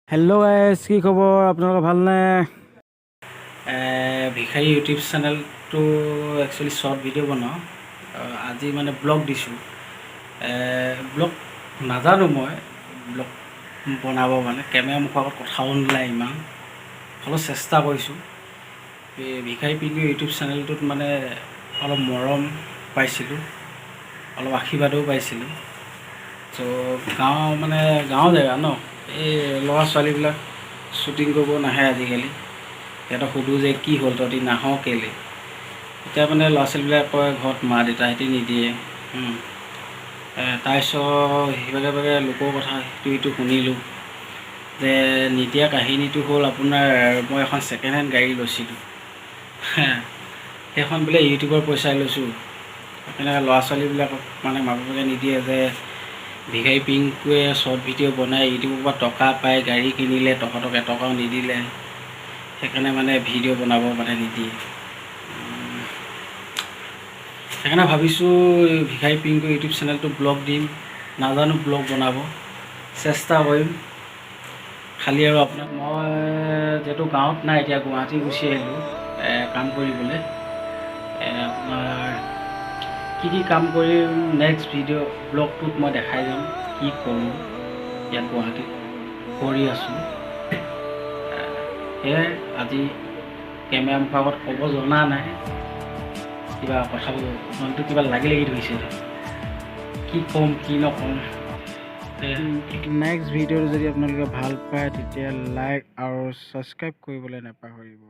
Hello' guys, কি খবৰ আপোনালোকৰ? ভালনে? ভিখাৰী ইউটিউব চেনেলটো একচুৱেলি শ্বৰ্ট ভিডিঅ' বনাওঁ। আজি মানে ব্লগ দিছোঁ। ব্লগ নাজানো মই ব্লগ বনাব, মানে কেমেৰা মুখৰ আগত কথাও নোলায় ইমান, হ'লেও চেষ্টা কৰিছোঁ। এই ভিখাৰী পিংকু ইউটিউব চেনেলটোত মানে অলপ মৰম পাইছিলোঁ, অলপ আশীৰ্বাদো পাইছিলোঁ। চ' গাঁও মানে গাঁও জেগা ন, এই ল'ৰা ছোৱালীবিলাক শ্বুটিং কৰিব নাহে আজিকালি। সিহঁতক সোধোঁ যে কি হ'ল, তহঁতি নাহ কেলৈ? এতিয়া মানে ল'ৰা ছোৱালীবিলাক কয়, ঘৰত মা দেউতাহঁতি নিদিয়ে। তাৰপিছত সিভাগে ভাগে লোকৰ কথা ইটো সিটো শুনিলোঁ যে নিদিয়া কাহিনীটো হ'ল আপোনাৰ মই এখন ছেকেণ্ড হেণ্ড গাড়ী লৈছিলোঁ, সেইখন বোলে ইউটিউবৰ পইচাই লৈছোঁ। সেইকাৰণে ল'ৰা ছোৱালীবিলাকক মানে মাক বাপেকে নিদিয়ে যে ভিখাৰী পিংকুৱে শ্বৰ্ট ভিডিঅ' বনাই ইউটিউবৰ পৰা টকা পাই গাড়ী কিনিলে, তহঁতক এটকাও নিদিলে। সেইকাৰণে মানে ভিডিঅ' বনাব মানে নিদিয়ে। সেইকাৰণে ভাবিছোঁ ভিখাৰী পিংকু ইউটিউব চেনেলটো ব্লগ দিম। নাজানো ব্লগ বনাব, চেষ্টা কৰিম খালি। আৰু আপোনাক মই যিহেতু গাঁৱত নাই, এতিয়া গুৱাহাটী গুচি আহিলোঁ কাম কৰিবলৈ। আপোনাৰ কি কি কাম কৰিম, নেক্সট ভিডিঅ' ব্লগটোত মই দেখাই যাম কি কৰোঁ, ইয়াত গুৱাহাটীত কৰি আছোঁ। সেয়াই, আজি কেমেৰা মুখৰ আগত ক'ব জনা নাই, কিবা কথাবোৰ মনটো কিবা লাগি লাগি ধৰিছে, কি ক'ম কি নক'ম। নেক্সট ভিডিঅ'টো যদি আপোনালোকে ভাল পায়, তেতিয়া লাইক আৰু ছাবস্ক্ৰাইব কৰিবলৈ নাপাহৰিব।